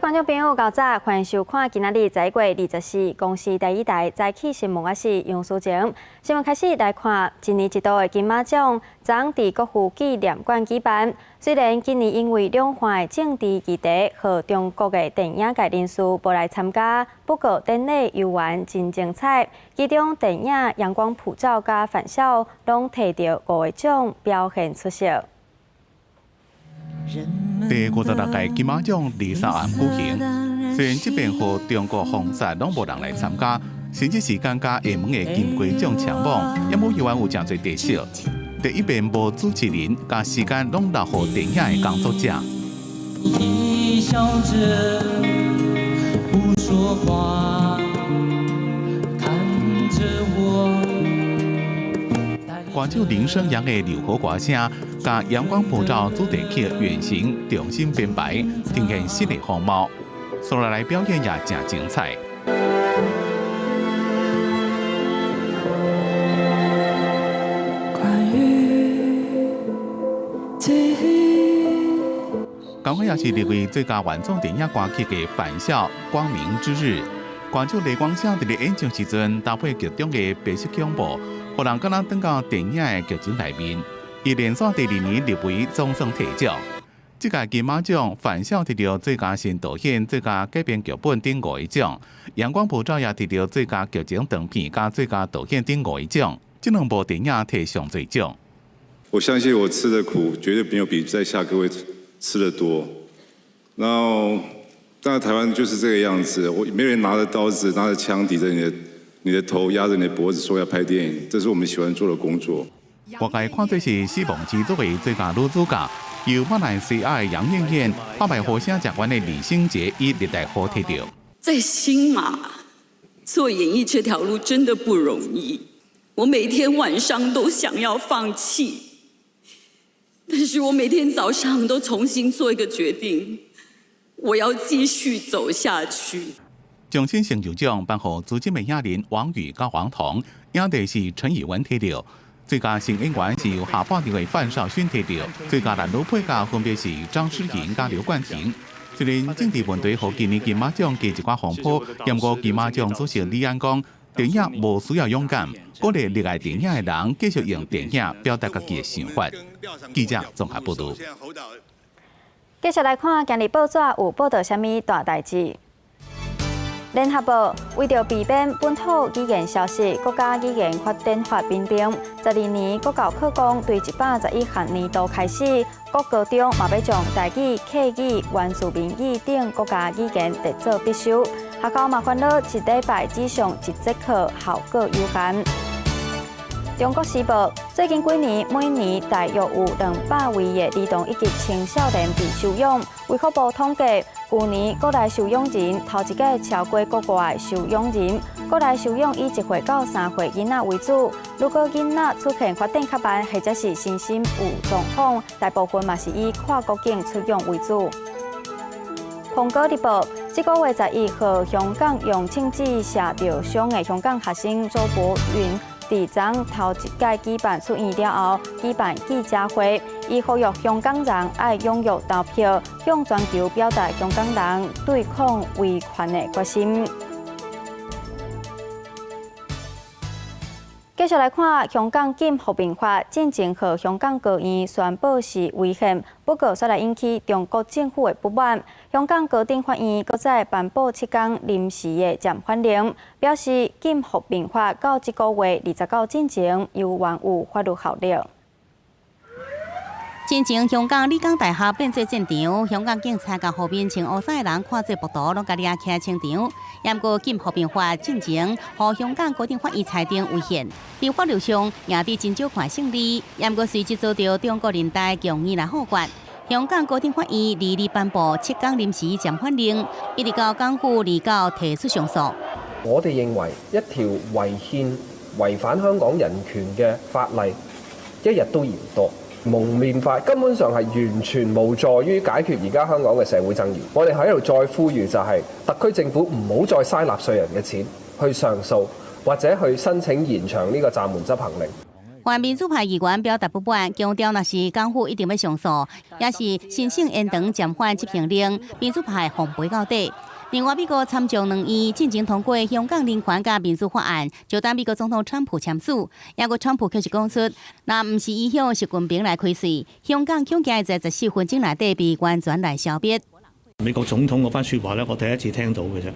觀眾朋友，較早，歡迎收看今仔日11月24公視第一台早起新聞，我是楊淑靜。新聞開始來看，一年一度的金馬獎，昨佇國父紀念館舉辦。雖然今年因為兩岸的政治議題和中國的電影界人士無來參加，不過典禮猶原真精彩。其中電影《陽光普照》佮《返校》攏提著五个獎，表現出色。第56屆金馬獎23暗舉行，雖然這擺和中國封殺攏無人來參加，甚至是感覺廈門的金雞獎搶榜，也無猶原有誠濟特色。第一遍無主持人，共時間攏留予電影的工作者。你笑著不說話，看著我。歌手林生陽的柔和歌聲，共陽光普照主題曲《遠行》重新編排，呈現新的風貌。紲落來表演也誠精彩。關於記憶。同樣也是入圍最佳原創電影歌曲的《返校光明之日》，歌手雷光翔佇咧演唱時陣，搭配劇中的白色恐怖，予人敢若轉到電影的劇情內面。伊連續第二年入圍總算提獎。這屆金馬獎返校得著最佳新導演、最佳改編劇本等五個獎，陽光普照也得著最佳劇情長片佮最佳導演等五個獎。這兩部電影提上濟獎。我相信我吃的苦絕對沒有比在下各位吃的多。然後，當然台灣就是這個樣子，我沒有人拿着刀子、拿着槍抵著你的頭，壓着你的脖子，說要拍電影，這是我們喜歡做的工作。外界看做是死亡之組的最佳女主角，由馬來西亞的楊雁雁、拍敗呼聲誠懸的李心潔以熱帶雨提著。在新馬做演藝這條路真的不容易，我每天晚上都想要放棄，但是我每天早上都重新做一個決定，我要繼續走下去。終身成就獎頒予資深的影人王羽佮黃彤，影帝是陳以文提著。最佳新演員是由下半場的范少勳提著，最佳男女配角分別是張詩穎佮劉冠廷。雖然政治問題予今年金馬獎加一寡風波，毋過金馬獎主席李安講，電影無需要勇敢，鼓勵熱愛電影的人繼續用電影表達家己的想法。記者綜合報導。繼續來看今日報紙有報導啥物大代誌。聯合報為著避免本土語言消失，國家語言發展法明定，12年國教課綱對111學年度開始，國高中嘛欲將台語、客語、原住民語等國家語言列做必修。學校嘛煩惱一禮拜只上一節課，效果有限。中國時報最近幾年，每年大約有200位的兒童以及青少年被收養。衛福部統計，舊年國內收養人頭一擺超過國外收養人。國內收養以1歲到3歲囡仔為主。如果囡仔出現發展較慢，或者是身心有狀況，大部分嘛是以跨國境出養為主。蘋果日報這個月11號，香港用槍子射著傷的香港學生周伯雲，佇昨頭一擺舉辦出院了後，舉辦記者會，伊呼籲香港人愛踴躍投票，向全球表達香港人對抗威權的決心。繼續來看香港禁復命法，進前予香港高院宣布是違憲，不過煞來引起中國政府的不滿。香港高等法院閣再頒布7天臨時的暫緩令，表示禁復命法到這個月29進前，猶原有法律效力。進前香港理工大學變做戰場，香港警察共予面穿烏衫的人看做暴徒，攏共掠起來清場。毋過禁和平法進前，予香港高等法院裁定違憲，佇法律上贏佇真少看勝利。毋過隨即遭著中國人大強硬來否決。香港高等法院二二頒布7天臨時暫緩令，一直到港府29提出上訴。我哋認為一條違憲、違反香港人權嘅法例，一日都嫌多。蒙面法根本上係完全無助於解決而家香港嘅社會爭議。我哋喺度再呼籲就係特區政府唔好再嘥納稅人嘅錢去上訴或者去申請延長呢個暫緩執行令。泛民主派議員表達不滿，強調若是港府一定欲上訴，抑是申請延長暫緩執行令，民主派奉陪到底。另外，美國參眾兩院進前通過香港人權佮民主法案，就等美國總統川普簽署。不過川普卻是講出，若毋是伊向習近平來開喙，香港恐驚會在14分鐘內底被完全來消滅。美國總統嗰番説話咧，我第一次聽到嘅啫。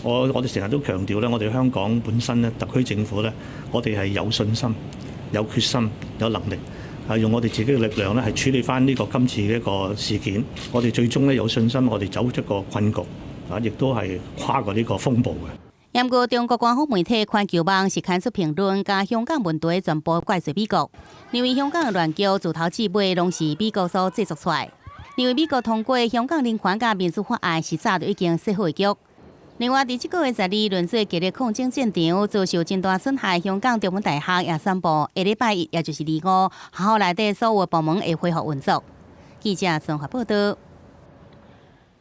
我哋成日都強調咧，我哋香港本身咧，特區政府咧，我哋係有信心、有決心、有能力，係用我哋自己嘅力量咧，係處理翻呢個今次嘅一個事件。我哋最終咧有信心，我哋走出個困局，啊，亦都係跨過呢個風暴嘅。不過，中國官方媒體環球網是刊出評論，將香港問題全部怪罪美國，認為香港的亂局自頭至尾攏是美國所製造出來。認為美國通過香港人權佮民主法案是早就已經設好的局。另外，佇這個月12輪做激烈抗爭戰場遭受真大損害，香港中文大學也宣布，下禮拜一，也就是25，學校內底所有部門會恢復運作。記者綜合報道。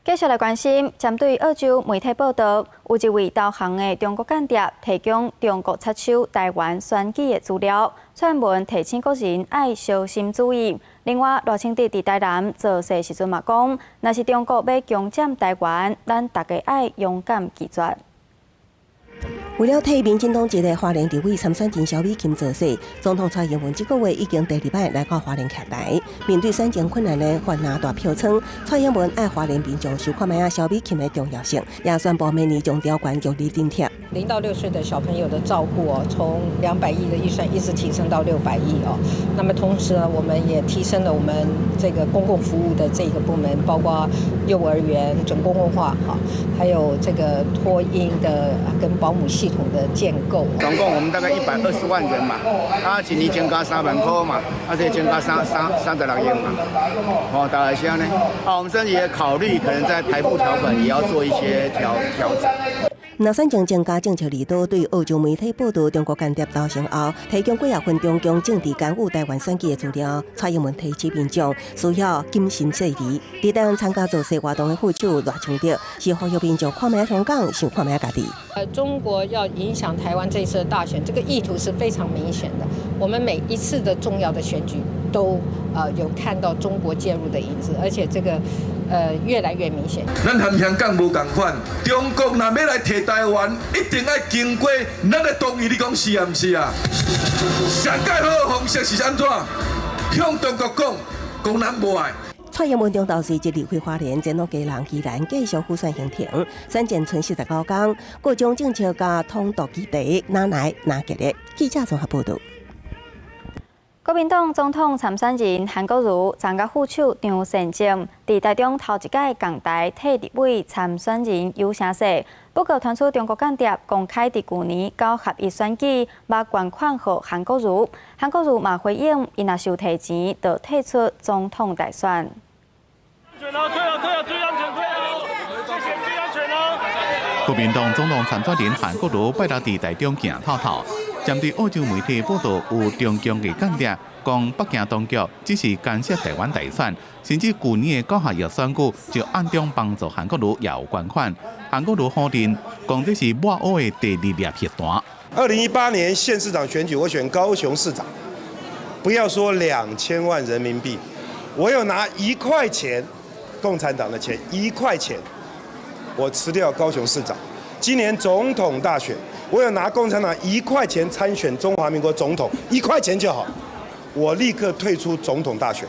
繼續來關心，針對澳洲媒體報道，有一位投降的中國間諜提供中國插手台灣選舉的資料，蔡英文提醒國人愛小心注意。另外，賴清德佇台南造勢時陣嘛講，若是中國欲強佔台灣，咱大家愛勇敢拒絕。為了替民進黨籍的花蓮立委參選人蕭美琴造勢，總統蔡英文這個月已經第二擺來到花蓮徛台。面對選情困難的泛藍大票倉，蔡英文愛花蓮民眾想看覓仔蕭美琴的重要性，也宣布明年將調懸強力津貼。0到6歲的小朋友的照顧哦，從200億的預算一直提升到600億哦。那麼同時呢，我們也提升了我們這個公共服務的這個部門，包括幼兒園準公共化哈，還有這個托嬰的跟保姆系統的建構。總共我們大概120萬人嘛，啊，一年增加3萬塊嘛，啊，這增加36億嘛，哦，大概是按呢。啊，我們甚至也考慮可能在排付條款也要做一些調整。若選情增加政策利多，對澳洲媒體報道中國間諜投降後，提供幾仔份中共政治干預台灣選舉的資料，蔡英文提醒民眾需要謹慎細膩。佇台灣參加造勢活動的副手賴清德是呼籲民眾看覓香港，想看覓家己。中國要影響台灣這次的大選，這個意圖是非常明顯的。我們每一次的重要的選舉都有看到中國介入的影子，而且這個越來越明顯。咱和香港無仝款，中國若欲來提台灣，一定愛經過咱的同意，你講是抑毋是啊？上蓋好的方式是按怎？向中國講，講咱無愛。蔡英文中晝隨即離開花蓮，前往基隆、宜蘭繼續輔選行程。選戰賰49天，各種政策佮統獨議題，哪來哪激烈。記者綜合報道。國民黨總統參選人韓國瑜、昨佮副手張善政，佇台中頭一擺仝台替立委參選人游聲勢。不過傳出中國間諜公開佇舊年九合一選舉，捌捐款予韓國瑜，韓國瑜嘛回應，伊若受提錢，就退出總統大選。退了，退了，退了，注意安全，退了，謝謝，注意安全哦。國民黨總統參選人韓國瑜拜六佇台中行透透。針對澳洲媒體報道有中共的間諜，講北京當局只是干涉台灣大選，甚至舊年的九合一選舉就暗中幫助韓國瑜也有捐款。韓國瑜否認，講這是抹烏的第二粒核彈。 2018年縣市長選舉，我選高雄市長，不要說2000萬人民幣，我有拿1塊錢，共產黨的錢1塊錢，我辭掉高雄市長。今年總統大選，我有拿共產黨1塊錢參選中華民國總統，1塊錢就好，我立刻退出總統大選。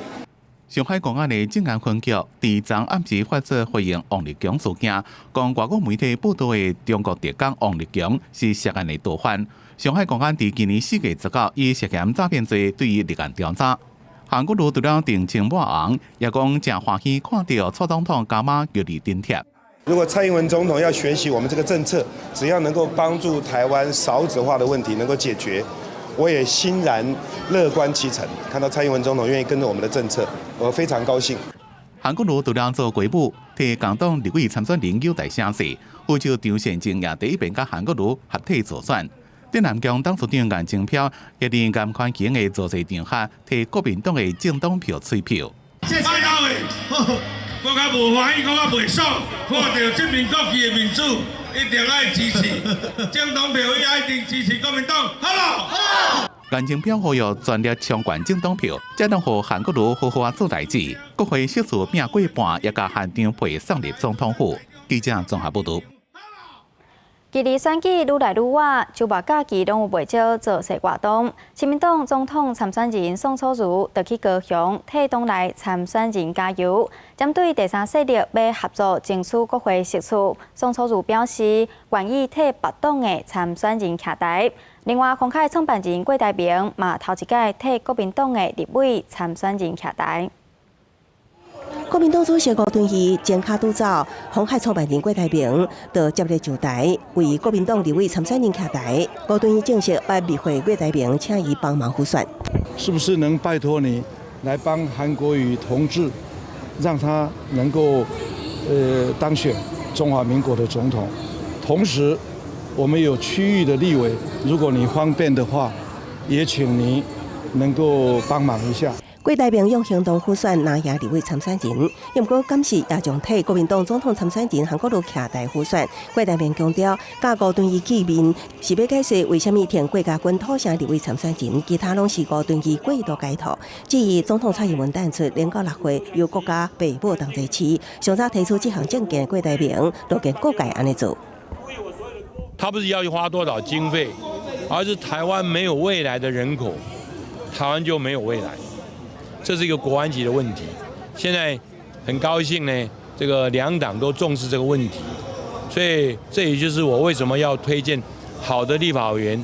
上海公安的靜安分局佇昨暗時發出回應王立強事件，講外國媒體報道的中國特工王立強是涉案的盜犯。上海公安佇今年4月19以涉嫌詐騙罪對伊立案調查。韓國瑜除了澄清抹紅，也講誠歡喜看著蔡總統加碼強力津貼。如果蔡英文總統要學習我們這個政策，只要能夠幫助台灣少子化的問題能夠解決，我也欣然樂觀其成。看到蔡英文總統願意跟着我們的政策，我非常高興。韓國瑜除了做雞母，替共黨立委參選人游台聲勢，副手張善政也第一遍佮韓國瑜合體助選。鎮南宮董事長顏清標也佇顏寬恆的造勢場下，替國民黨的政黨票催票。謝謝各位。閣較無歡喜，閣較袂爽，看著這面國旗的民主，一定愛支持政黨票，一定支持國民黨，好無？好。顏清標呼籲全力衝懸政黨票，才能予韓國瑜好好仔做代誌。國會席次拼過半，也共韓長配送入總統府。記者綜合報導。距離選舉愈來愈倚，週末假期攏有袂少造勢活動。親民黨總統參選人宋楚瑜就去高雄替黨內參選人加油。針對第三勢力欲合作爭取國會席次，宋楚瑜表示願意替別黨的參選人徛台。另外，鴻海創辦人郭台銘嘛頭一擺替國民黨的立委參選人徛台。國民黨主席吳敦義前跤拄走，鴻海創辦人郭台銘就接力上台，為國民黨立委參選人徛台。吳敦義正式捌密會郭台銘，請伊幫忙輔選。是不是能拜託你來幫韓國瑜同志，讓他能夠當選中華民國的總統？同時，我們有區域的立委，如果你方便的話，也請你能夠幫忙一下。郭台銘用行動輔選拿贏立委參選人，毋過敢是也將替國民黨總統參選人韓國瑜徛台輔選。郭台銘強調，佮吳敦義見面是欲解釋為啥物挺郭家軍土城立委參選人，其他攏是吳敦義過度解讀。至於總統蔡英文淡出，連到6歲由國家爸母同齊飼，上早提出這項政見，郭台銘都見各界按呢做。他不是要花多少經費，而是台灣沒有未來的人口，台灣就沒有未來。這是一個國安級的問題。現在很高興呢，這個兩黨都重視這個問題，所以這也就是我為什麼要推薦好的立法委員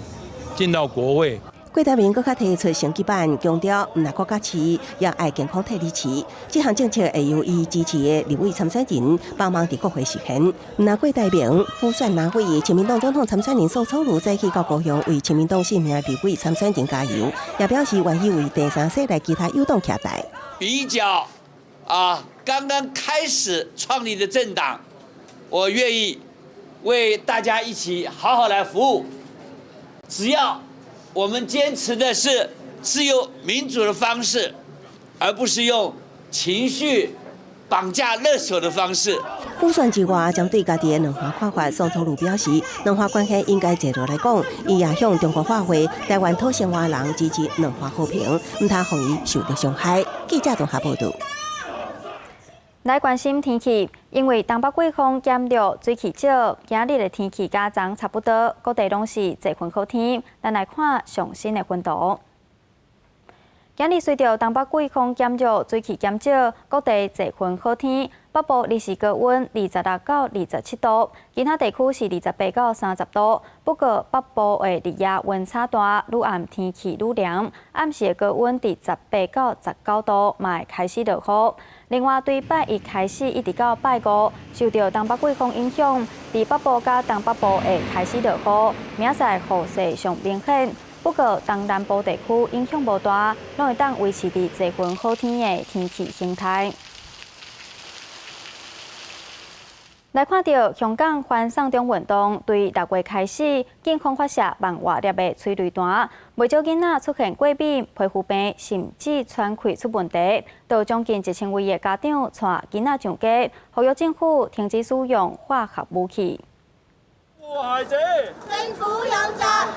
進到國會。郭台銘閣較提出升級版，強調毋但國家飼，也愛健康替你飼。這項政策會由伊支持的立委參選人幫忙佇國會實現。毋但郭台銘輔選立委，親民黨總統參選人宋楚瑜早起到高雄為親民黨四名立委參選人加油，也表示願意為第三勢力其他友黨徛台。比較啊，剛剛開始創立的政黨，我願意為大家一起好好來服務，只要我們堅持的是自由民主的方式，而不是用情緒綁架勒索的方式。輔選之外，針對家己的兩岸看法，宋楚瑜表示，兩岸關係應該坐落來講。伊也向中國發話，台灣土生華人支持兩岸和平，毋通予伊受著傷害。記者綜合報導。來關心天氣，因為東北季風減弱，水汽少，今日的天氣佮昨差不多，各地攏是濟雲好天。咱來看上新的雲圖。今日隨著東北季風減弱，水汽減少，各地濟雲好天。北部日時高溫26到27度，其他地區是28到30度。不過北部的日夜溫差大，愈暗天氣愈涼，暗時的高溫佇18到19度，嘛會開始落雨。另外，對拜一開始一直到拜五，受著東北季風影響，佇北部佮東北部會開始落雨，明仔載雨勢上明顯。不過東南部地區影響無大，攏會當維持佇濟雲好天的天氣形態。來看著香港反送中運動，對6月開始，警方發射萬外粒的催淚彈，袂少囡仔出現過敏、皮膚病，甚至喘氣出問題，著將近1000位的家長帶囡仔上街，呼籲政府停止使用化學武器。孩子，政府有責。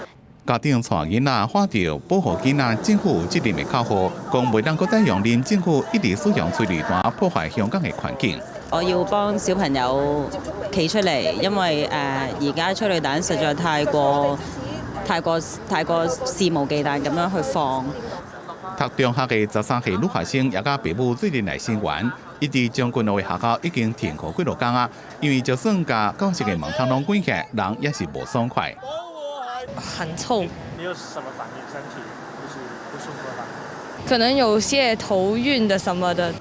家長帶囡仔喊著保護囡仔，政府有責任的口號，講袂當閣再容忍政府一直使用催淚彈破壞香港的環境。我要幫小朋友企出嚟，因為而家催淚彈實在太過太過太過肆無忌憚咁樣去放。讀中學的13歲女學生也佮爸母做陣來聲援，伊佇將軍澳的學校已經停課幾落工啊，因為就算共教室的門窗攏關起來，人也是無爽快。很臭。你有什麼反應？身體就是不舒服的反應？可能有些頭暈的什麼的。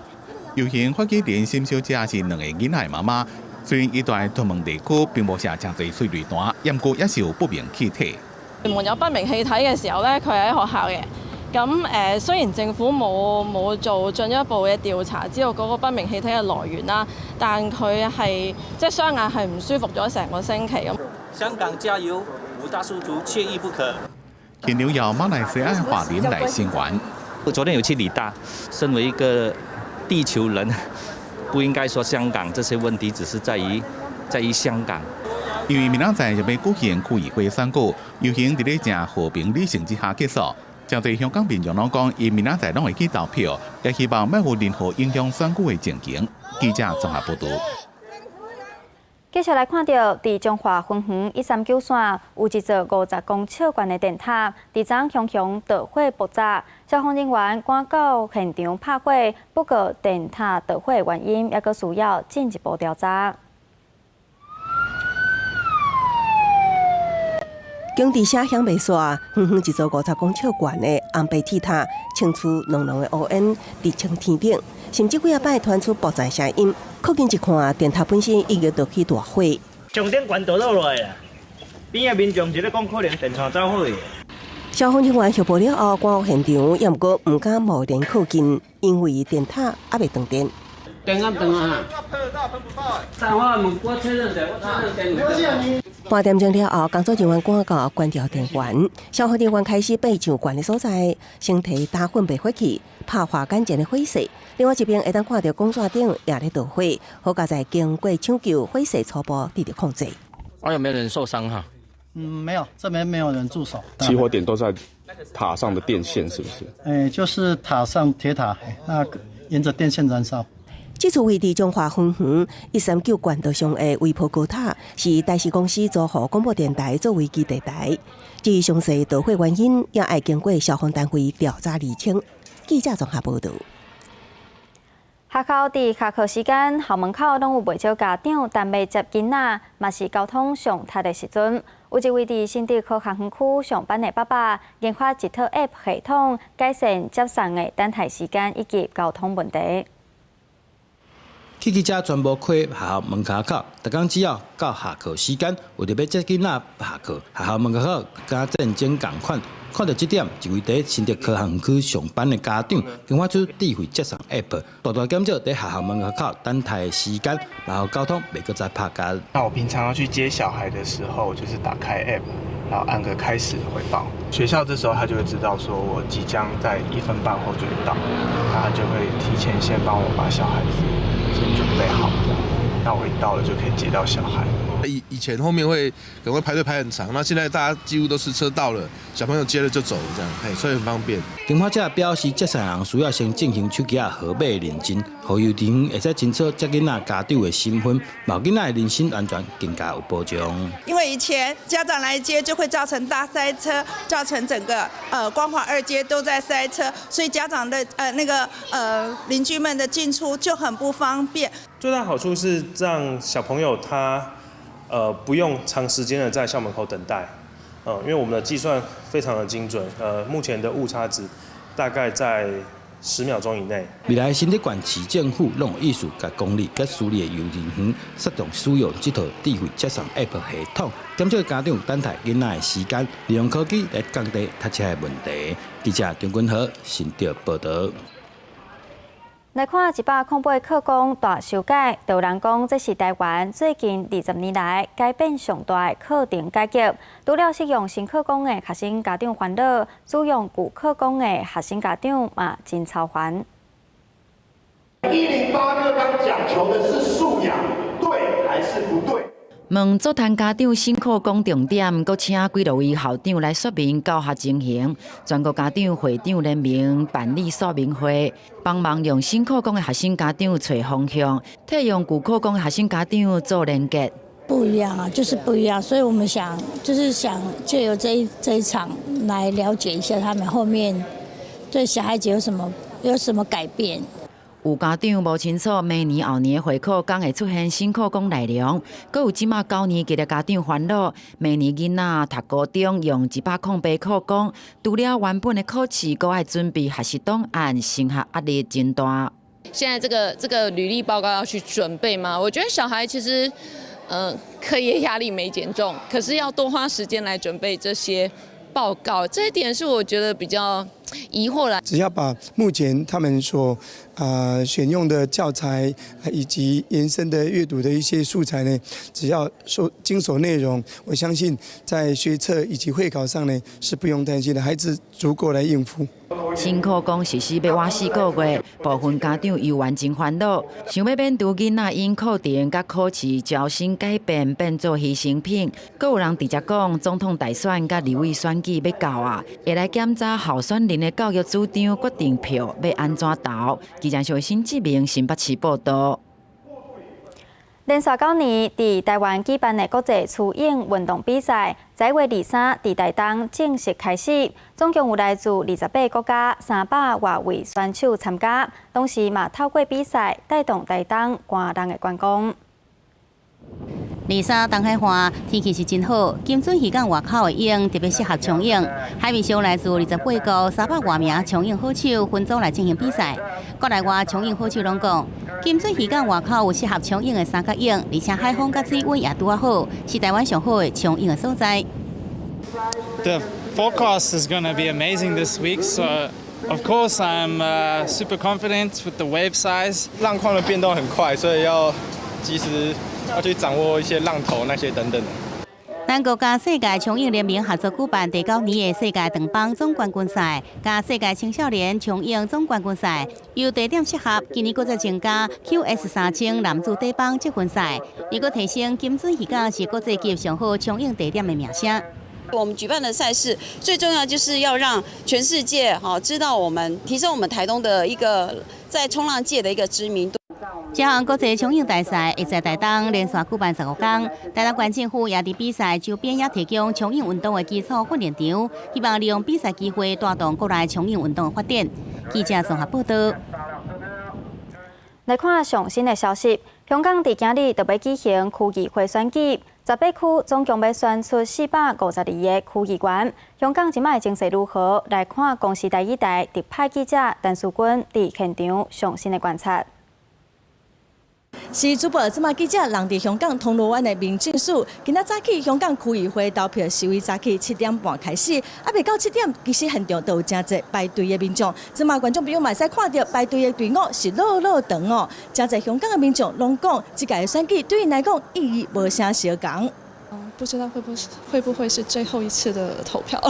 遊行發起人沈小姐是兩个囡仔的媽媽，雖然伊住佇屯門地區並無射誠濟催淚彈，毋過也是有不明氣體。屯門有不明氣體嘅時候咧，佢係喺學校嘅。咁雖然政府冇做進一步嘅調查，知道嗰個不明氣體嘅來源啦，但佢係即係雙眼係唔舒服咗成個星期咁。香港加油！五大訴求缺一不可。現場由馬來西亞華人來聲援。我昨天有去理大，身為一個地球人，不應該說香港這些問題只是在於香港。因為明仔載就欲舉行區議會選舉，遊行佇咧誠和平理性之下結束。誠濟香港民眾攏講，𪜶明仔載攏會去投票，也希望莫有任何影響選舉的情形。記者綜合報道。繼續來看到，佇彰化芬園139線有一座50公尺懸的電塔，佇昨昏雄雄著火爆炸，消防人員趕到現場拍火，不過電塔著火的原因猶閣需要進一步調查。工地聲響袂煞，遠遠一座50公尺懸的紅白鐵塔，衝出濃濃的烏煙，直衝天頂，甚至幾仔擺傳出爆炸聲音。靠近一看，電塔本身已經著起大火。上頂懸倒落來啦，邊仔民眾是咧講可能電線走火。消防人員協報了後，趕到現場，也毋過毋敢貿然靠近，因為電塔猶未斷電。電敢斷啊？但我問我確認者，我確認電。半點鐘了後，工作人員趕到關掉電源，消防人員開始爬上懸的所在，先提打粉滅火器，拍化眼前的火勢。另外一邊會當看著鋼線頂也咧著火，好佳哉經過搶救，火勢初步得著控制。啊，有沒有人受傷哈？嗯，沒有，這邊沒有人駐守。起火點都在塔上的電線，是不是？欸，就是塔上鐵塔，那沿着電線燃燒。這處位佇彰化芬園139縣道上的微波高塔，是台視公司租予廣播電台作為基地台。至於詳細著火原因，也愛經過消防單位調查釐清。記者綜合報導。學校佇下課時間，校門口攏有袂少家長等欲接囡仔，嘛是交通上塞的時陣。有一位佇新竹科學園區上班的爸爸，研發一套 App 系統，改善接送的等待時間以及交通問題。汽機車全部開學校門口，逐工只要到下課時間，為著欲接囡仔下課，學校門口佮戰爭仝款。看著這點，一位佇新竹科學園區上班的家長，研發出智慧接送 App，大大減少佇學校門口等待的時間，然後交通袂閣再迫擠。那我平常要去接小孩的時候，就是打開 App，然後按個開始回報。學校這時候他就會知道說我即將在1分半後就會到，那他就會提前先幫我把小孩子先準備好，那我一到了就可以接到小孩。以前後面會可能會排隊排很長，那現在大家幾乎都是車到了，小朋友接了就走了，這樣，嘿，所以很方便。研發者表示，接送人需要先進行手機仔號碼認證，予幼稚園會使清楚接囡仔家長的身份，予囡仔的人身安全更加有保障。因為以前家長來接就會造成大塞車，造成整個光華二街都在塞車，所以家長的那個鄰居們的進出就很不方便。最大好處是讓小朋友他不用長時間的在校門口等待，因為我們的計算非常的精準，目前的誤差值大概在10秒鐘以內。未來新竹縣市政府攏有意思共公立佮私立的幼兒園，適當使用這套智慧接送 App 系統，減少家長等待囡仔的時間，利用科技來降低塞車的問題。記者張君和新竹報導。來看108課綱大修改，就有人講這是台灣最近20年來改變上大的課程改革。除了適用新課綱的學生家長煩惱，使用舊課綱的學生家長嘛真操煩。108課綱講求的是素養，對還是不對？問座談家長新課綱重點，閣請幾落位校長來說明教學情形。全國家長會長聯盟辦理說明會，幫忙用新課綱的學生家長揣方向，替用舊課綱的學生家長做連結。不一樣啊，就是不一樣，所以我們想，就是想借由這一場來了解一下他們後面對小孩子有什麼改變。有家長無清楚明年後年會考敢會出現新課綱內容，閣有這馬九年級的家長煩惱，明年囡仔讀高中用108課綱，除了原本的考試，閣愛準備學習檔案，升學壓力真大。現在這個履歷報告要去準備嗎？我覺得小孩其實，課業壓力沒減重，可是要多花時間來準備這些報告，這一點是我覺得比較疑惑啦。只要把目前他們所選用的教材以及延伸的閱讀的一些素材呢，只要說精守內容，我相信在學測以及會考上呢是不用擔心的，孩子足夠來應付。新課綱實施欲倚4個月，部分家長猶原真煩惱，想欲免除囡仔因課程佮考試招生改變變做犧牲品。閣有人直接講，總統大選佮立委選舉欲到啊，會來檢查候選人的教育主張，決定票欲按怎投。記者邵新志明新北市報導。連續9年佇台灣舉辦的國際雌泳運動比賽，11月23佇台東正式開始。總共有來自28國家300外位選手參加，同時嘛透過比賽帶動台東寒人的觀光。23東海岸天氣是真好，金樽漁港外口的湧特別適合衝泳。海面上來自28國300外名衝泳好手分組來進行比賽。國內外衝泳好手攏講，金樽漁港外口有適合衝泳的三角湧，而且海風佮水溫也拄仔好，是台灣上好的衝泳的所在。 The forecast is gonna be amazing this week, so of course I'm super confident with the wave size. 浪況的變動很快，所以要及時要去掌握一些浪頭那些等等的。咱國家世界衝泳聯盟合作舉辦第九年的世界長板總冠軍賽，佮世界青少年衝泳總冠軍賽，由地點適合，今年閣再增加 QS 3000男子短板積分賽，又閣提升金樽漁港是國際級上好衝泳地點的名聲。我們舉辦的賽事最重要就是要讓全世界哈知道我們，提升我們台東的一個在衝浪界的一個知名度。這項國際衝泳大賽會在台東連續舉辦15天，台東縣政府也佇比賽周邊也提供衝泳運動的基礎訓練場，希望利用比賽機會帶動國內衝泳運動的發展。記者綜合報導。來看上新的消息，香港佇今日就欲舉行區議會選舉，18區總共欲選出452个區議員。香港這擺的情勢如何？來看公視台語台特派記者陳淑君佇現場上新的觀察。是主播，這馬記者人佇香港銅鑼灣的民政署，今仔早起香港區議會投票是為早起7點半開始，猶未到7點，其實現場都有誠濟排隊的民眾。這馬觀眾朋友嘛會使看著排隊的隊伍是老老長哦，誠濟香港的民眾攏講，這屆的選舉對𪜶來講意義無啥相仝。不知道會不會是最後一次的投票，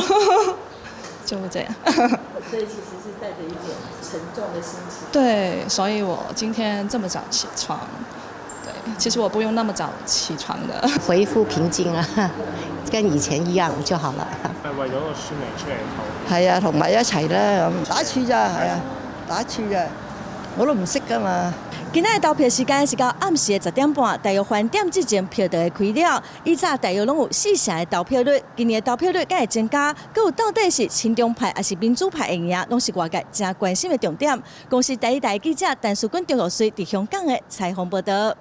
就這樣。所以其實是帶着一點沉重的心情。對，所以我今天這麼早起床。對，其實我不用那麼早起床的。恢復平靜啊，跟以前一樣就好了。係為咗個選民出嚟投。係啊，同埋一齊啦咁，打一次咋，係啊，打一次咋，我都唔識㗎嘛。今仔的投票時間是到暗時的10點半，大約翻點之前票就會開了。以早大約攏有4成的投票率，今年的投票率敢會增加？閣有到底是親中派抑是民主派會贏，攏是外界誠關心的重點。公視第一台記者陳淑君、張若水佇香港的採訪報導。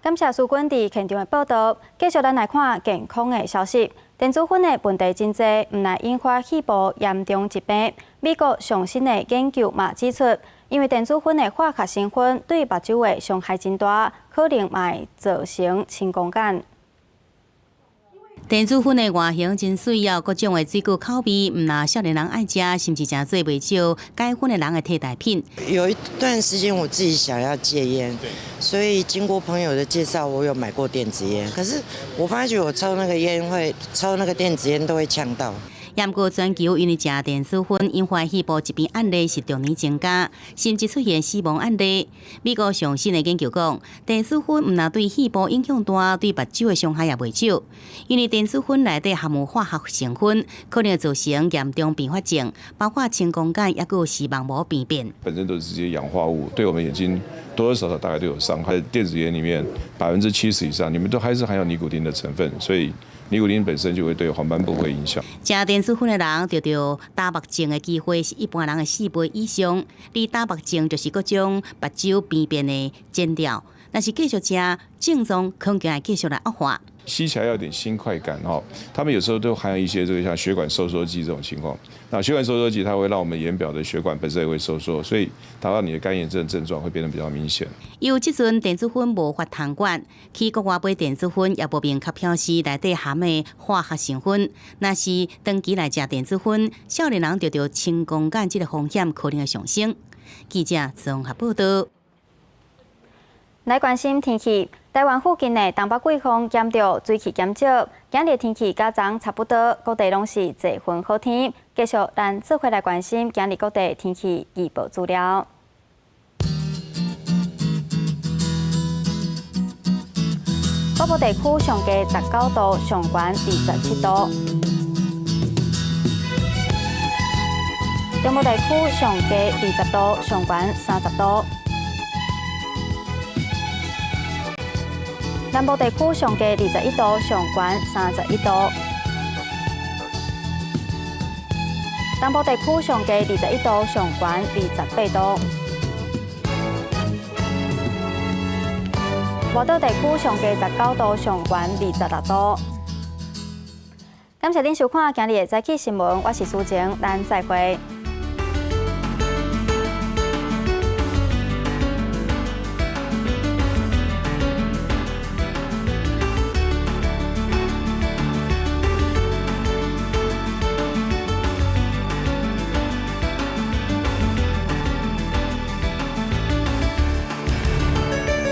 感謝淑君佇現場的報導。繼續咱來看健康的消息。電子薰的問題真濟，毋但引發肺部嚴重疾病。美國上新的研究嘛指出，因為電子薰的化學成分對目睭的傷害真大，可能嘛會造成青光眼。電子薰的外形真媠哦，各種的水果口味，毋但少年人愛食，甚至誠做袂少戒薰的人的替代品。有一段時間我自己想要戒菸，所以經過朋友的介紹，我有買過電子菸。可是我發覺我抽那個菸會抽那個電子菸都會嗆到。毋過全球因為食電子薰引發肺部疾病案例是逐年增加，甚至出現死亡案例。美國上新的研究講，電子薰毋但對肺部影響大，對目睭的傷害也袂少。因為電子薰內底含有化學成分，可能造成嚴重併發症，包括青光眼，抑閣有視網膜病變。本身都是這些氧化物，對我們眼睛多多少少大概都有傷害。電子菸裡面70%以上，裡面都還是含有尼古丁的成分，所以尼古丁本身就會對黃斑部會影響。食電子薰的人得著焦目症的機會是一般人的4倍以上。而焦目症就是各種目睭病變的前兆。若是繼續食，症狀可能會繼續來惡化。吸起來有點欣快感哦，他們有時候都含有一些這個像血管收縮劑這種情況。那血管收縮劑它會讓我們眼表的血管本身也會收縮，所以達到你的乾眼症症狀會變得比較明顯。由這陣電子薰無法通管，去國外買電子薰也無明確表示內底含的化學成分。若是長期來食電子薰，少年人得著青光眼這個風險可能會上升。記者綜合報導。來關心天氣，台灣附近的東北季風兼著水汽減少，今日天氣佮昨差不多，各地攏是濟雲好天。繼續，咱做伙來關心今日各地天氣預報資料。北部地區上低19度，上懸27度；中部地區上低20度，上懸30度；南部地區上低21度，上懸31度；東部地區上低21度，上懸28度。外島地區上低19度，上懸26度。感謝您收看今日的早起新聞，我是蘇晴，咱再會。